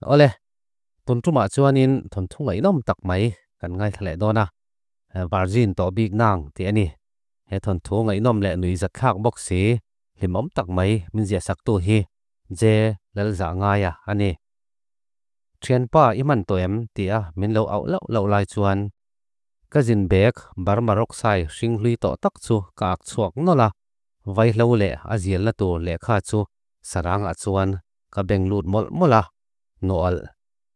Ole, tun tumah chuanin thon thunga inom tak mai kan ngai thale dona. Virgin to big nang ti ani. He thon thunga inom le nui zat khak bok si. Limom tak mai minzia saktu hi. Je lelza ngaya ani. Chien pa iman toem tia min lau au lau lau lai chuan. Kazin bek barmarok sai sing hlui to tak chu kaak chuak nola. Vai lau le aziel na tu le kha chu sarang a chuan ka beng lut mol mola. Noal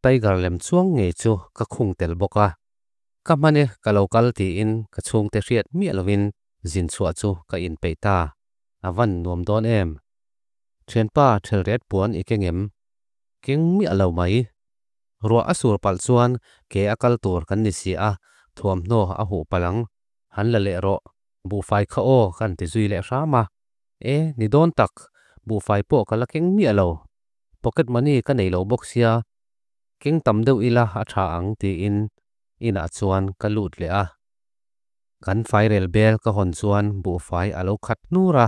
tiger lem chuang nge chu ka khung tel boka. Ka mane ka lokal ti in ka chung te riat mi alovin zin chua chu ka in peita. Avan nuam don em. Chien pa thel red puan ikengem. Keng mi alaw mai. Rua asur pal chuan ke akal tur kan nisi a thuam no a hu palang. Han la le ro. Bu fai kha o kan ti zui le rama. E ni don tak. Bu fai po ka la keng mi alaw. Pocket money ka nei lo bok sia. Keng tam deu ila a tha ang ti in. Ina chuan ka lut le a. Kan fai rel bel ka hon chuan bu fai alo khat nura.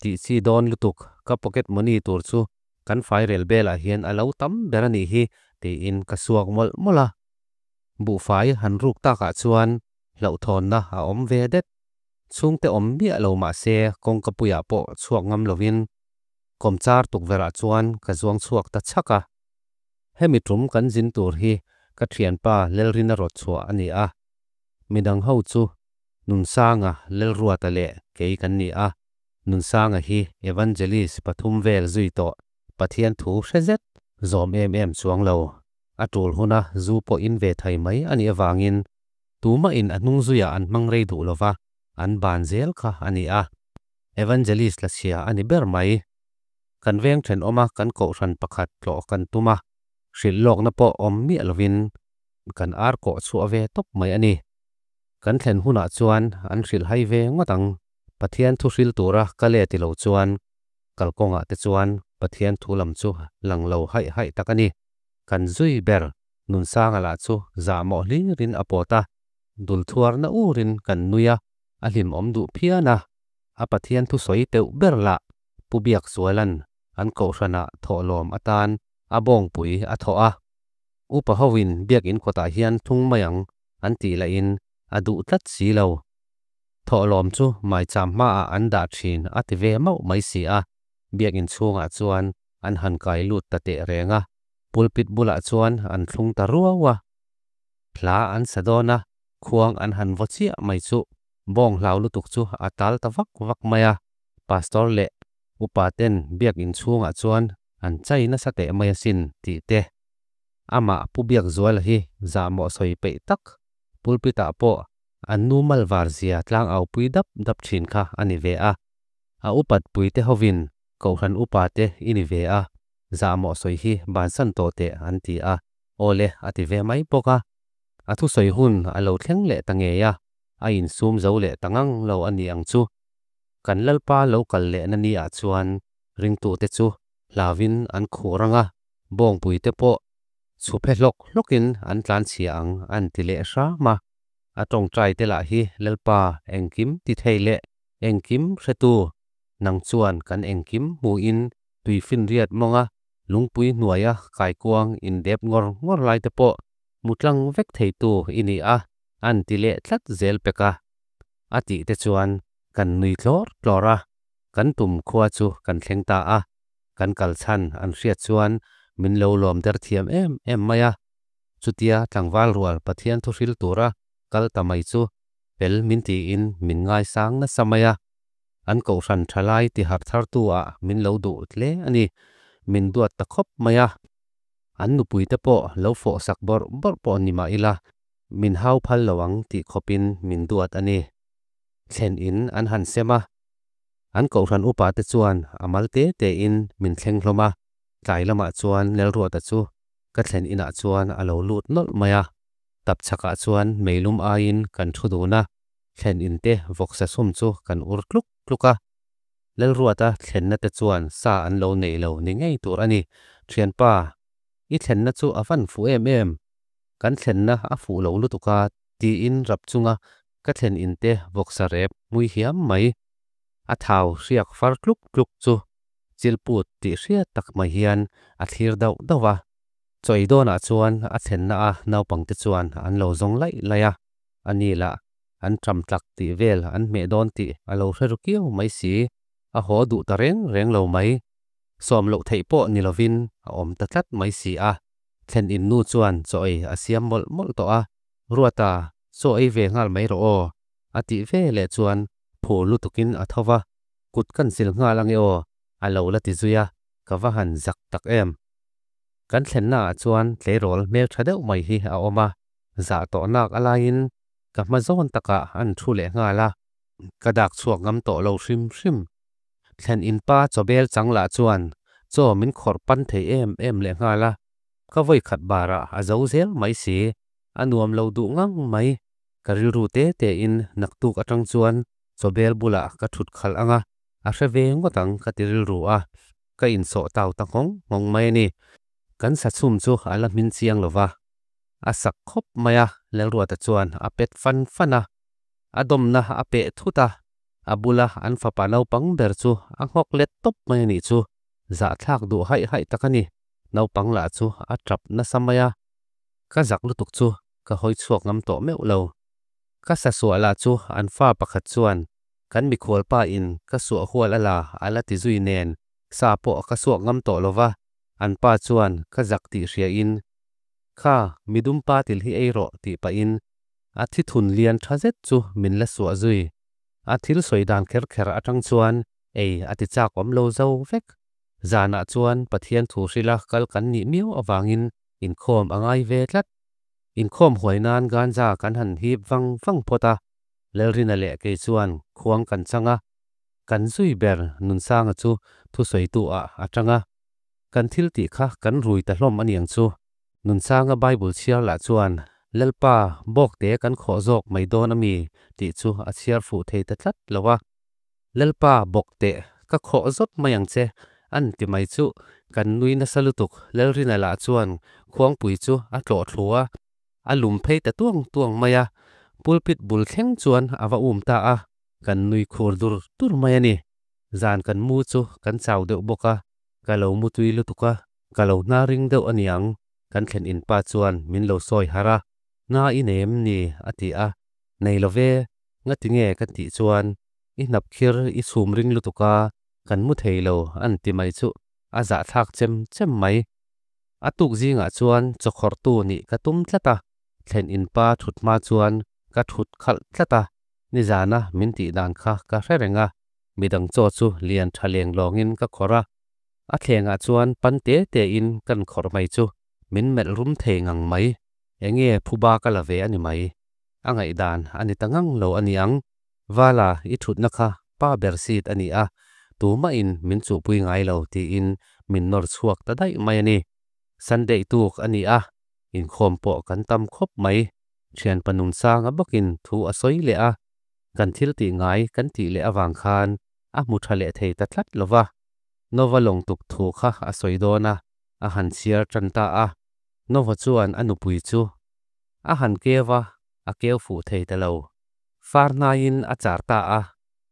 Ti si don lutuk ka pocket money tur chu. Kan fai rel bel a hien alo tam berani hi. Ti in ka suak mol mola. Bu fai han ruk ta ka chuan. Lau thon na a om vedet. Chung te om mi alo ma se kong kapuya po chuak ngam lovin. Kom char tuk vera chuan ka zuang chuak ta chaka. Hemi trum kan zin tur hi ka thian pa lel rina rot chua ani a. Midang ho chu nun sanga lel ruata le kei kan ni a. Nun sanga hi evangelist pathum vel zui to pathian thu hrezet zom em em chuang lo. Atul huna zu po in ve thai mai ani awangin. Tuma in anung zuya an mangrei du lova an ban zel kha ani a. Evangelist la sia ani ber mai. Kan veng then oma kan ko ran pakhat tlo kan tuma. Hril lok na po om mi alovin. Kan ar ko chu ave top mai ani. Kan thlen huna chuan an hril hai ve ngotang. Pathian thu hril tura kale ti lo chuan. Kalkonga te chuan pathian thu lam chu lang lo hai hai takani. Kan zui ber nun sanga la chu za mo li rin apota. Dul thuar na urin kan nuya alim om du phiana. A pathian thu soi teu ber la pubiak sualan an ko rana tholom atan abong pui a tho a. Upa howin biak in kota hian thung mayang an ti la in adu tlat si lo. Tholom chu mai cham ma a an da thin a ti ve mau mai si a. Biak in chunga chuan an han kai lut ta te renga. Pulpit bula chuan an thlung ta ruawa. Hla an sadona khuang an han vochia mai chu. Bong hlau lutuk chu atal ta vak vak maya. Pastor le upaten biak in chunga chuan an chai na sate maya sin ti te. Ama pu biak zual hi za mo soi pe tak. Pulpita po an nu malvar zia tlang au pui dap dap thin kha ani ve a. A upat pui te hovin ko han upate ini ve a. Za mo soi hi ban san to te an ti a. Ole ati ve mai poka. A thu soi hun a lo thleng le tange ya. A in sum zo le tangang lo ani ang chu. Kan lalpa lo kal le na ni a chuan ring tu te chu lavin an khuranga bong pui te po chu phe lok lokin an tlan chiang an ti le sha ma. A tong trai te la hi lalpa engkim ti thei le engkim hretu nang chuan kan engkim mu in tui fin riat monga lungpui hnuaia kai kuang in dep ngor ngor lai te po mutlang vek thei tu ini a an ti le tlat zel peka. A ti te chuan kan nui tlor tlora kan tum khua chu kan thleng ta a. Kan kal chan an hriat chuan min lo lom der thiam em em maya. Chutia tlangwal rual pathian thu hril tura kal tamai chu pel min ti in min ngai sang na samaya. An ko ran thalai ti har thar tu a min lo du tle ani min duat ta khop maya. An nu pui te po lo fo sak bor bor po ni ma ila min hau phal lawang ti khopin min duat ani. Thlen in an han sema. An ko ran upa te chuan amal te te in min thleng hloma. Tlai lama chuan lel ruat a chu ka thlen ina chuan alo lut nol maya. Tap chaka chuan meilum ain kan thu du na. Thlen in te voksa sum chu kan ur tluk tluka. Lel ruata thlen na te chuan sa an lo nei lo ni ngei tur ani. Thian pa i thlen na chu avan fu em em. Kan thlen na a fu lo lutuka ti in rap chunga ka thlen in te voksa rep mui hiam mai. A thau riak far tluk tluk chu chilput ti hria tak mai hian a thlir deuh deuh a. Chaw ei dawnah chuan a thlenna a naupangte chuan an lo zawng laih laih a, a ni lah an ṭam tlak tih vel an hmeh dawn tih a lo hre ru kiau mai si, a haw duh ta reng reng lo mai. Sawm loh theih pawh ni lovin a awm ta tlat mai si a. Thlen in nu chuan chaw ei a siam mawlh mawlh tawh a, Ruata, chaw ei ve nghal mai rawh aw, a tih ve leh chuan phur lutukin a tho va, Kut kan sil nghal ange aw, a lo la ti zui a, ka va han zak tak em. Kan thlenna ah chuan tleirawl hmel tha deuh mai hi a awm a, zah tawh nak a laiin ka hma zawn takah an thu leh nghal a, ka dak chhuak ngam tawh lo hrim hrim. Thlen in pa chawbel chang lah chuan chaw min khawrh pan thei em em leh nghal a, ka vawi khat barah a zo zel mai si, a nuam lo duh ngang mai. Ka rilru te te in naktuk atang chuan chawbel bulah ka thut khalh ang a, a hre ve ngawt ang ka ti rilru a, ka insawh tau ta nghawng nghawng mai a ni. Kan sachhum chu a la hmin chiang lo va, a sak khawp mai a, Lalruata chuan a pet fan fan a, a dawmna a peh thut a, a bula an fapa naupang ber chu a nghawk let tawp mai a nih chu, zahthlak duh haih haih tak a ni, naupang lah chu a tap nasa mai a, ka zak lutuk chu ka hawi chhuak ngam tawh meuh lo. Ka sa suah lah chu an fa pakhat chuan kan mikhual pa in ka suah hual a la a la ti zui nen sa pawh ka suak ngam tawh lo va, an pa chuan ka zak tih hria in kha midum pa til hi ei rawh tih pah in a thithun lian tha zet chu min la suah zui. A thil sawi dan kher kher atang chuan ei a ti chak awm lo zo vek. Zanah chuan Pathian thu hrila kal kan nih miau avangin inkhawm a ngai ve tlat. Inkhawm huai nan ganja kan han hip vang vang phawt a, Lalrina leh kei chuan khuang kan chang a, kan zui ber Nunsanga chu thusawitu ah a tang a. Kan thil tih kha kan rui ta hlawm a niang chu. Nunsanga Bible chhiar lah chuan Lalpa bawkte kan khawh zawk mai dawn a mi tih chu a chhiar fuh thei ta tlat lo a. Lalpa bawkte ka khawh zawt mai ang che an ti mai chu kan nui nasa lutuk Lalrina lah chuan khuangpui chu a tlawh thlu a, a lum phei ta tuang tuang mai a, pulpit bul thleng chuan a va um ta a, kan nui khur dur dur mai a ni. Zan kan mu chu kan chau deuh bawk a, ka lo mutui lutuk a, ka lo hna ring deuh a niang, kan thlen in pa chuan min lo sawi harh a, Nga i nei em ni? a ti a, Nei lo ve, ngati nge ka tih chuan i hnap khir i chhum ring lutuk a, kan mu thei lo an ti mai chu a zahthlak chem chem mai. A tuk zingah chuan chawkhawrhtu nih ka tum tlat a, thlen in pa thut hma chuan ka thut khalh tlat a, nizana min tih dan kha ka hre reng a, midang chaw chu lian tha leng lawngin ka khawrh a, a thlengah chuan pan te te in kan khawrh mai chu min melh rum thei ngang mai, enge phuba ka la ve a ni mai, a ngaihdan a ni ta ngang lo a niang, Vala i thutna kha pa ber seat a ni a, tumah in min chuhpui ngai lo tiin min nawr chhuak ta daih mai a ni. Sunday tuk a ni a, inkhawm pawh kan tam khawp mai. Thianpa Nunsanga bawkin thu a sawi leh a, kan thil tih ngai kan tih leh avang khan a hmu tha leh thei ta tlat lo va. Nova lawng tuk thu kha a sawi dawn a, a han chhiar tan ta a. Nova chuan a nupui chu a han keu a, a keu fuh thei ta lo. Far hnaiin a char ta a,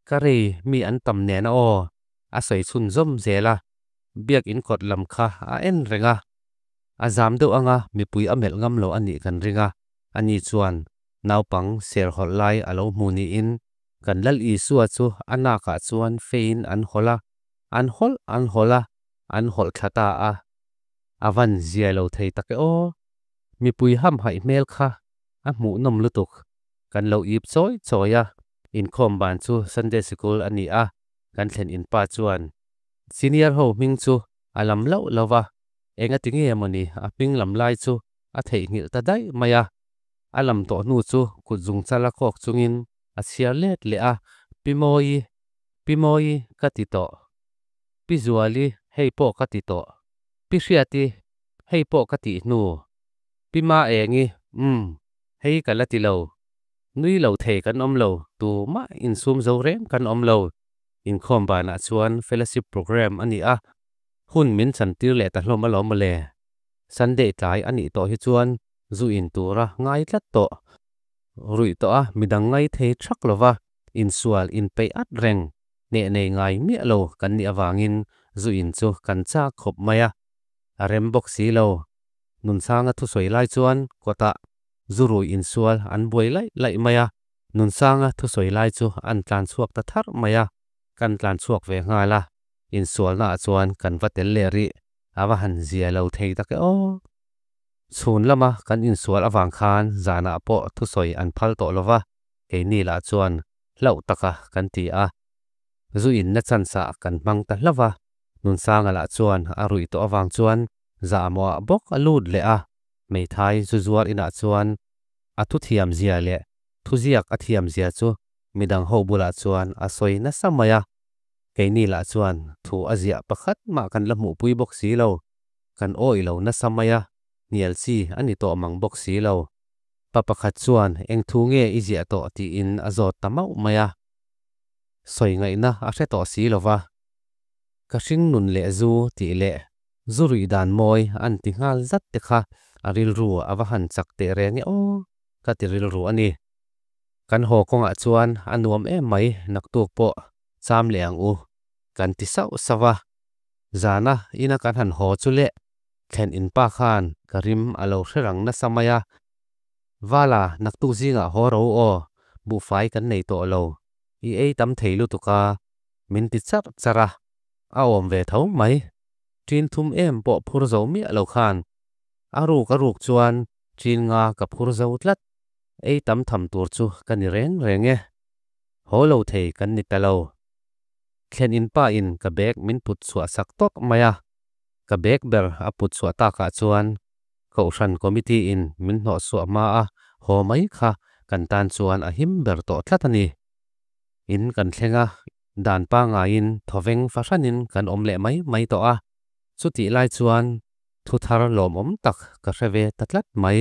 ka rei mi an tam nen a aw, a sawi chhunzawm zel a, biakin kawt lam kha a en reng a, a zam deuh anga mipui a melh ngam lo a nih kan ring a, ani chuan naupang ser hawlh lai a lo hmu niin kan Lal Isua chu a nakah chuan feiin an hawlh a, an hawlh an hawlh a, an hawlh thla ta a, a van zia lo thei tak e aw, mipui hamhaih hmel kha a hmuhnawm lutuk. Kan lo ip chawi chawi a, inkhawm ban chu Sunday sikul a ni a, kan thlen in pa chuan senior ho hming chu a lam loh lo va, engati nge mawni a hming lam lai chu a theihnghilh ta daih mai a, a lam tawh hnu chu kut zung chala kawk chungin a chhiar let leh a, Pi Mawi, Pi Mawi ka ti tawh, Pi Zuali hei pawh ka ti tawh, Pi Hriati hei pawh ka tih hnu, Pi Ma Engi, umm, hei ka la ti lo. Nui lo thei kan awm lo, tumah insum zo reng kan awm lo. Inkhawm banah chuan fellowship programme a ni a, hun min chantir leh ta hlawm alawm mawle. Sunday tlai a nih tawh hi chuan zu in tura ngai tlat tawh. Ruih tawh a midang ngai thei thak lova, insual inpeih at reng, hneh nei ngai miah lo kan nih avangin zu in chu kan chak khawp mai a, a rem bawk si lo. Nunsanga thusawi lai chuan kawtah zurui insual an buai laih laih mai a. Nunsanga thusawi lai chu an tlan chhuak ta tharh mai a. Kan tlan chhuak ve nghal a. Insualnaah chuan kan va tel leh rih. A va han zia lo thei tak e aw. Chhun lama kan insual avang khan zanah pawh thusawi an phal tawh lo va, keini lah chuan hlauh taka kan ti a. Zu in na chansa kan hmang ta hlauh va, Nunsanga lah chuan a ruih tawh avang chuan zahmawh bawk a lut leh a. Meithai zu zuar inah chuan a thuthiam zia leh thuziak a thiam zia chu midang ho bulah chuan a sawi nasa mai a. Keini lah chuan thu a ziah pakhat mah kan la hmuhpui bawk si lo, kan awih lo nasa mai a, hnial chi a ni tawh mang bawk si lo. Pa pakhat chuan eng thu nge i ziah tawh tiin a zawt ta mauh mai a, sawi ngaihna a hre tawh si lo va. Ka hring nun leh zu tih leh zu ruih dan mawi an ti nghal zat te kha a rilru a va han chak teh reng e aw, ka ti rilru a ni. Kan haw kawngah chuan a nuam em mai naktuk pawh cham leh ang u, kan ti sauh sauh a. Zana ina kan han haw chu leh thlen in pa khan ka rim a lo hre rang nasa mai a. Vala naktuk zingah haw ro aw, buhfai kan nei tawh lo, i ei tam thei lutuk a, min ti charh charh a, a awm ve tho mai. Chin thum em pawh phur zo miah lo khan a ruk a ruk chuan chin nga ka phur zo tlat. Ei tam tham tur chu ka ni reng reng e. Haw lo thei kan ni ta lo. Thlen in pa in ka bag min put chhuah sak tawk mai a. Ka bag ber a put chhuah takah chuan Kohhran Committee in min hnawh chhuah hma a haw mai kha kan tan chuan a him ber tawh tlat a ni. In kan thleng a, dan pangaiin thawveng fahranin kan awm leh mai mai tawh a. Chutih lai chuan thu thar lawmawm tak ka hre ve ta tlat mai.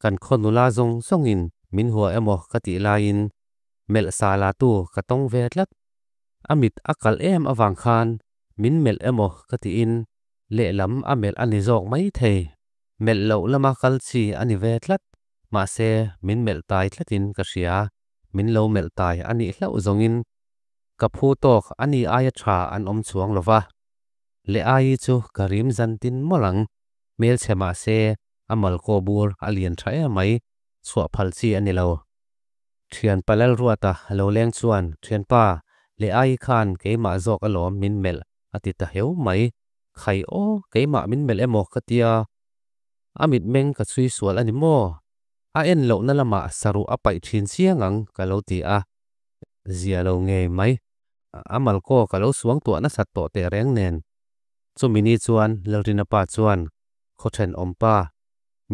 Kan khaw nula zawng zawngin min hua emaw ka tih laiin melh sa la tu ka tawng ve tlat. A mit a kalh em avang khan min melh emaw ka tiin lehlam a melh a ni zawk mai thei. Melh loh lama kal chi a ni ve tlat. Mahse min melh tai tlatin ka hria. Min lo melh tai a nih hlauh zawngin ka phu tawk a ni aia tha an awm chuang lo va. Leh ai chu ka rim zan tin mawlh ang. Hmelchhe mahse a malkaw bur a lian tha em mai, chhuah phal chi a ni lo. Thian Palal Ruata lo leng chuan, Thianpa, leh ai khan keimah zawk alawm min melh a ti ta heu mai. Khai aw, keimah min melh emaw ka tia. A mitmeng ka chhui sual a ni maw? A en lohna lamah saruh a paih thin chiang ang ka lo ti a. Zia lo ngei mai. A malkaw ka lo suangtuah nasat tawh tehreng nen. Chumi ni chuan Lalrinapa chuan khawthenawmpa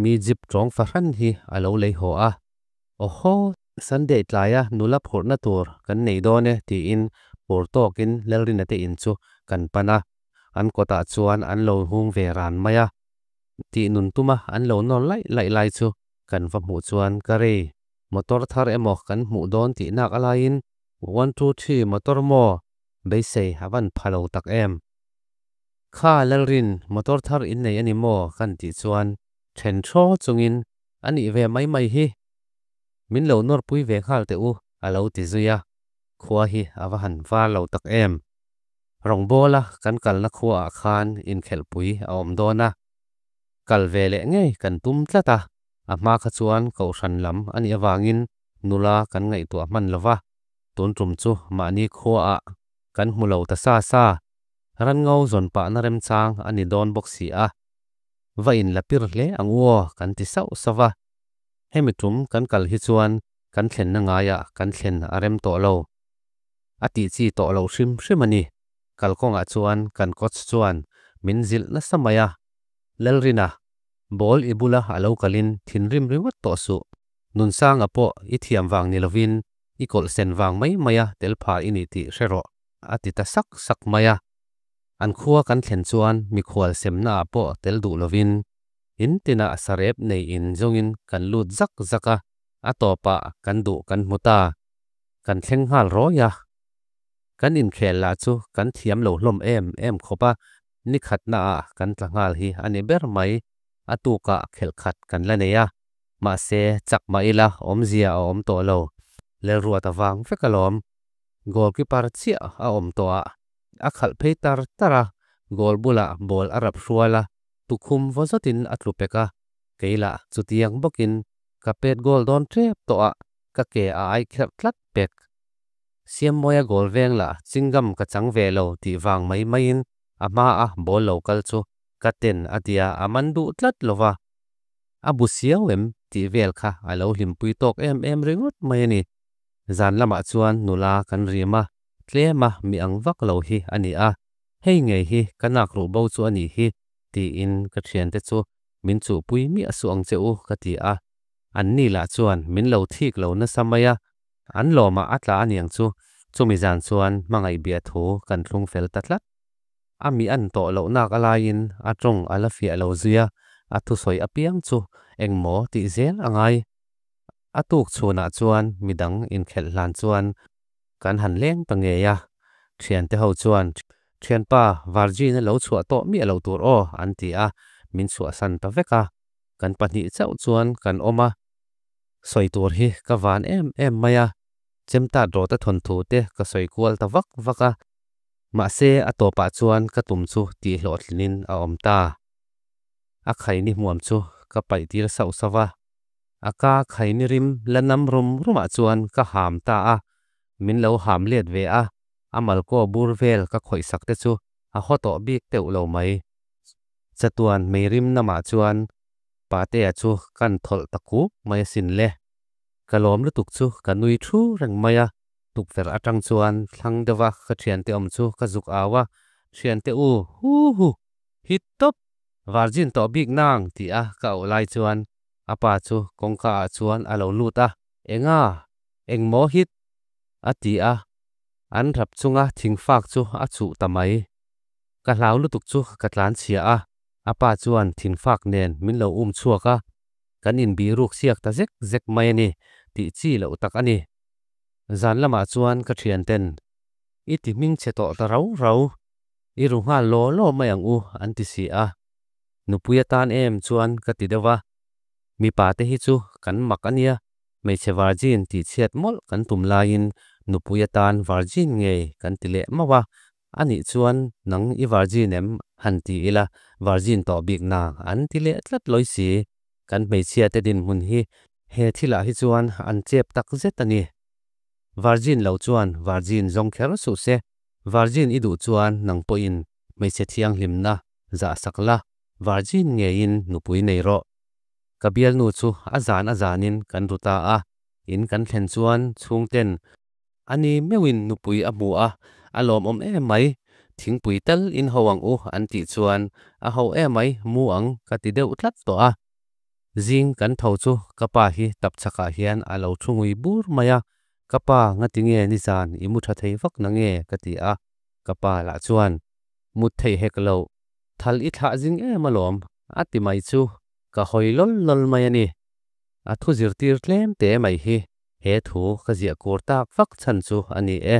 mi jeep tawng fahran hi a lo lei haw a. Awhaw, Sunday tlaia nula phurhna tur kan nei dawn e tiin phur tawkin Lalrina te in chu kan pan a. An kawtah chuan an lo hung ve ran mai a. Tih nun tuma an lo nawr laih laih lai chu kan va hmuh chuan ka rei. Motor thar emaw kan hmuh dawn tih nak alaiin one two three motor maw beisei a van pha lo tak em. Kha Lalrin motor thar in nei a ni maw kan tih chuan then thaw chungin a nih ve mai mai hi. Min lo nawrpui ve nghal teh u a lo ti zui a, khua hi a va han var lo tak em. Rawngbawla kan kalna khuaah khan inkhelhpui a awm dawn a, kal ve leh ngei kan tum tlat a, a hma kha chuan kohhran lam a nih avangin nula kan ngaihtuah hman lo va, tun tum chu mahni khuaah kan hmu lo ta sa sa, ran ngo zawn pahna remchang a ni dawn bawk si a, va in la pir hle ang u aw kan ti sauh sauh va, hemi tum kan kal hi chuan kan thlenna ngaiah kan thlen a rem tawh lo. A tih chi tawh lo hrim hrim a ni. Kalkawngah chuan kan coach chuan min zilh nasa mai a, Lalrina, ball i bula a lo kalin thinrim ringawt tawh suh. Nunsanga pawh i thiam vang ni lovin i kawlh sen vang mai mai a tel pha i ni tih hre rawh, a ti ta sak sak mai a. An khua kan thlen chuan mikhual semnaah pawh tel duh lovin in tinah sarep nei in zawngin kan lut zak zak a, a tawpah kan duh kan hmu ta. Kan thleng nghal rawi a. Kan inkhel lah chu kan thiam lo hlawm em em khawp a, ni khatnaah kan tla nghal hi a ni ber mai. A tukah khelh khat kan la nei a, mahse chak mah ila awmzia a awm tawh lo. Lelruat avang vek alawm. Goalkeeper chiah a awm tawh a, a khalh phei tar tar a, goal bulah ball a rap hrual a, tukhum vaw zawtin a tlu pek a. Keila chutiang bokin ka pet gol don trep toa ka ke a ai kherp tlat pek. Siam moya gol veng la chingam ka chang velo ti vang mai main a maa bol lokal chu katen atia amandu tlat lova. Abu siawem ti vel kha alo limpui tok em em ringot mayani. Zan lama chuan nula kan rima tlema mi ang vak lo hi ani a. Hei ngay hi kanak ru bo chu ani hi ti in katrian te chu min chu pui mi asu ang che u kati a. An ni la chuan min lo thik lo nasamaya. An lo ma atla ani ang chu chumizan chuan mangai bia thu kan tlung fel tatlat. Ami an to lo nak alayin atrung alafia lo zuia atusoi apiang chu eng mo ti zel angay. Atuk chu na chuan midang in khel lan chuan kan han leng pangeya. Trian te ho chuan trian pa varjin lo chua to mi alo tur o an ti a min chua san ta veka. Kan pani tsao chuan kan oma soi tur hi ka van em em maya. Chem ta do ta thon thu te ka soi kual ta vak vaka. Ma se atopa chuan ka tum chu ti hlot lin a om ta. A khay ni muam chu ka pai tir sao sawa. A ka khay ni rim lanam rum ruma chuan ka ham ta a. Min lo ham liet ve a. Amal ko bur vel ka khoi sak te chu. A hoto bik te ulo mai. Chatuan mei rim nama chuan. Pa te a chu kan thol taku maya sin le. Kalom lutuk chu ka nui thu reng maya. Tuk ver atang chuan thlang dewa ka thian te om chu ka zuk awa. Thian te u hu hu. Hit top. Varjin to bik nang ti a ka ulai chuan. Apa chu kongka a chuan alo luta. Enga. Eng mo hit. A ti a. An rap chunga thing fak chu a chu tamai. Ka hlau lutuk chu ka tlan chia a. Apa chuan thing fak nen min lo chuaka. Kan in bi ruk siak ta zek zek mai ni. Ti chi lo tak ani. Zan lama chuan ka thian ten. Iti ming che to ta rau rau. I ru nga lo lo mayang u anti si a. Nupuya tan em chuan ka ti dewa. Mi pa te hi chu kan mak ania. Mei che varjin ti chiat mol kan tum lain. Nupuya tan varjin ngay kan ti le mawa. Ani chuan nang i varjin em hanti ila. Varjin to bik na anti le atlat loi si. Kan mei chia te din mun hi. He thila hi chuan an chep tak zet ani. Varjin lo chuan varjin zong kher su se. Varjin idu chuan nang po in. Mei che thiang lim na za sakla. Varjin ngay in nupui nei ro. Kabial nu chu azan azanin kan ruta a. In kan thlen chuan chung ten. Ani mewin nupui a mua a. Alom om e mai. Thing pui tal in hoang u anti chuan. A ho e mai muang katideu tlat to a. Zing kan thau chu kapa hi tap chaka hian alo chungui bur maya. Kapa ngatinge nizan imutha thei vak nange kati a. Kapa la chuan. Mut thei hek lo. Thal i tha zing e malom. Ati mai chu. Ka hoi lol lol maya ni. A thu zir tir tlem te mai hi. He thu ka zia kur tak vak chan chu ani e.